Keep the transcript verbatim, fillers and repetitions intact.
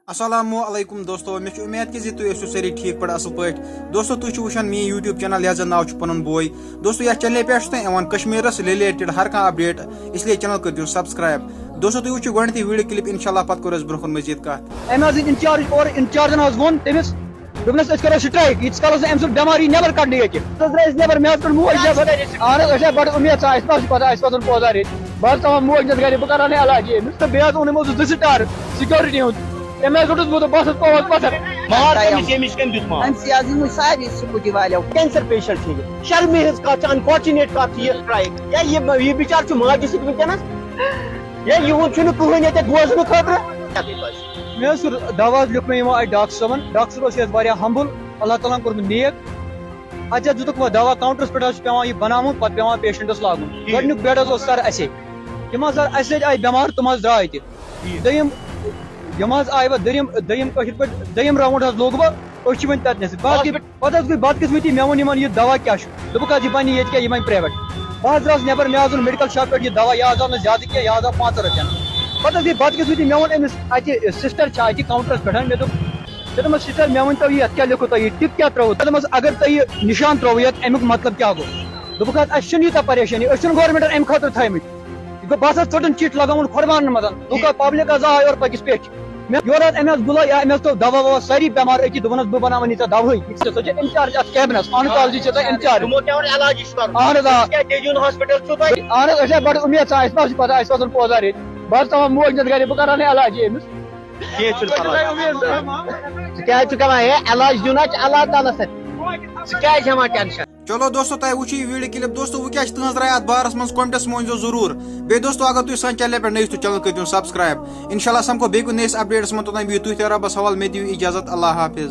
السلام علیکم دوستو، مےٚ چھِ اُمید کہِ زِ تُہۍ ٲسِو سٲری ٹھیٖک پٲٹھۍ، اَصٕل پٲٹھۍ۔ دوستو، تُہۍ چھِو وٕچھان میٛٲنۍ YouTube channel، یَتھ زَن ناو چھُ پَنُن بوے۔ دوستو، یَتھ channel پٮ۪ٹھ چھُ تۄہہِ یِوان کشمیٖرَس related ہر کانٛہہ update، اِسلیے channel کٔرۍزیو subscribe۔ دوستو، تُہۍ وٕچھِو گۄڈٕنٮ۪تھٕے video clip، اِنشاءاللہ پَتہٕ کَرو أسۍ برٛونٛہہ کُن مٔزیٖد کَتھ۔ أمۍ حظ دِتۍ in charge اورٕ، in chargeن حظ ووٚن تٔمِس، دوٚپنَس، "أسۍ کَرو strike، ییٖتِس کالَس نہٕ أمۍ سُنٛد بٮ۪مارٕے نٮ۪بَر کَڑنہٕ ییٚتہِ۔" سُہ حظ درٛاے أسۍ نٮ۪بَر، مےٚ حظ کٔر موج نٮ۪بَر۔ اَہَن حظ، أسۍ حظ بَڑٕ اُمید سان، اَسہِ ما چھِ پَتہ، اَسہِ پَزَن پوزار ییٚتہِ۔ بہٕ حظ تھاوان موج نِتھ گَرِ، بہٕ کَرٕ ہا نہٕ علاج ییٚمِس۔ تہٕ بیٚیہِ حظ اوٚن یِمو سُہ زٕ star security ہُنٛد۔ تٔمۍ حظ روٚٹُس بہٕ تہٕ بَس حظ پوٚوُس پَتھَر۔ مار تٔمِس، ییٚمِس کٔمۍ دیُت مار؟ أمۍ سٕے حظ یِم سارے security والیو۔ Cancer patient چھِ یہِ۔ شرمہِ ہٕنٛز کَتھ چھِ، unfortunate کَتھ چھِ یہِ۔ یا یہِ، یہِ بِچار چھُ ماجہِ سۭتۍ وٕنکیٚنَس۔ یا یِہُنٛد چھُنہٕ کٕہٕنۍ ییٚتٮ۪تھ بوزنہٕ خٲطرٕ۔ مےٚ حظ کوٚر دوا حظ لیوٚکھ مےٚ یِمو اَتہِ ڈاکٹر صٲبَن۔ ڈاکٹر صٲب اوس یَتھ واریاہ humble، اللہ تعالیٰ ہَن کوٚرمُت نیک۔ اَتہِ حظ دِتُکھ وۄنۍ دوا، counterس پٮ۪ٹھ حظ چھُ پٮ۪وان یہِ بَناوُن، پَتہٕ پٮ۪وان patientس لاگُن۔ ٹھیٖک۔ گۄڈٕنیُک bed حظ اوس sir اَسے۔ یِم حظ sir اَسہِ سۭتۍ آیہِ بٮ۪مار، تِم حظ درٛاے تہِ۔ ٹھیٖک۔ دوٚیِم، یِم حظ آیہِ وۄنۍ دوٚیِم، دوٚیِم کٲشِر پٲٹھۍ، دوٚیِم round حظ لوٚگ وۄنۍ، أسۍ چھِ وۄنۍ تَتنَسٕے۔ باقٕے پَتہٕ حظ گٔے بدقٕسمتی، مےٚ ووٚن یِمَن، یہِ دوا کیٛاہ چھُ؟ دوٚپُکھ حظ، یہِ بَنہِ ییٚتہِ کیٛاہ، یہِ بَنہِ private۔ بہٕ حظ درٛاس نٮ۪بَر، مےٚ حظ اوٚن medical shop پٮ۪ٹھ یہِ دوا، یہِ حظ آو نہٕ زیادٕ کینٛہہ، یہِ حظ آو پانٛژَن رۄپیَن۔ پَتہٕ حظ گٔے بدقٕسمتی، مےٚ ووٚن أمِس اَتہِ sister چھِ اَتہِ counterس پٮ۪ٹھ، مےٚ دوٚپ، مےٚ دوٚپمَس، "sister، مےٚ ؤنۍ تو، یہِ اَتھ کیٛاہ لیکھو تۄہہِ، یہِ tip کیٛاہ ترٛٲوٕو؟" مےٚ دوٚپمَس، "اگر تۄہہِ یہِ نِشان ترٛووُ یَتھ، اَمیُک مطلب کیٛاہ گوٚو؟" دوٚپُکھ حظ، "اَسہِ چھُنہٕ ییٖژاہ پریشٲنی، أسۍ چھِنہٕ governmentن اَمہِ خٲطرٕ تھٲومٕتۍ۔" یہِ گوٚو، بہٕ ہسا ژوٚٹُن چِٹھۍ لگاوُن قۄربانن منٛز۔ دوٚپُکھ حظ، public حظ آو یورٕ پٔکِس پٮ۪ٹھ۔ مےٚ یورٕ حظ أمۍ حظ بُلٲو، یا أمۍ حظ تھوٚو دوا ووا سٲری بٮ۪مار أتی، دوٚپُن حظ، "بہٕ بناوَن ییٖژاہ دَوہٕے۔" یہِ چھِ سۄ چھِ in charge اَتھ cabinس، oncology چھِ سۄ in charge۔ تِمو کیٛاہ ووٚن علاج یہِ چھُ کَرُن؟ اَہَن حظ، آ۔ ژٕ کیٛاہ دٔلیٖل ہاسپِٹل چھُو تۄہہِ؟ اَہَن حظ، أسۍ چھِ بَڑٕ اُمید سان، اَسہِ ما چھِ پَتہ، اَسہِ پَزَن پوزار ییٚتہِ۔ بہٕ حظ تھاوان موج نِتھ گَرِ، بہٕ کَرٕ ہا نہٕ علاج ییٚمِس۔ کینٛہہ چھُنہٕ پَرواے۔ ژٕ کیٛازِ چھُکھ ہٮ۪وان؟ ہے، علاج دیُن حظ چھُ اللہ تعالیٰ سۭتۍ۔ ژٕ کیٛازِ ہٮ۪وان tension؟ چلو دوستو، تۄہہِ وٕچھِو یہِ video clip۔ دوستو، وۄنۍ کیٛاہ چھِ تُہٕنٛز راے اَتھ بارَس منٛز؟ commentس منٛز ؤنۍزیو ضروٗر۔ بیٚیہِ دوستو، اگر تُہۍ سانہِ channelہِ پٮ۪ٹھ نٔوۍ چھِو، channel کٔرۍزیو subscribe۔ اِنشاءاللہ سَمکھو بیٚیہِ کُنہِ نٔیِس updateس منٛز، توٚتام بِہِو تُہۍ تہِ رۄبَس حوالہٕ، مےٚ دِیِو اِجازت، اللہ حافظ۔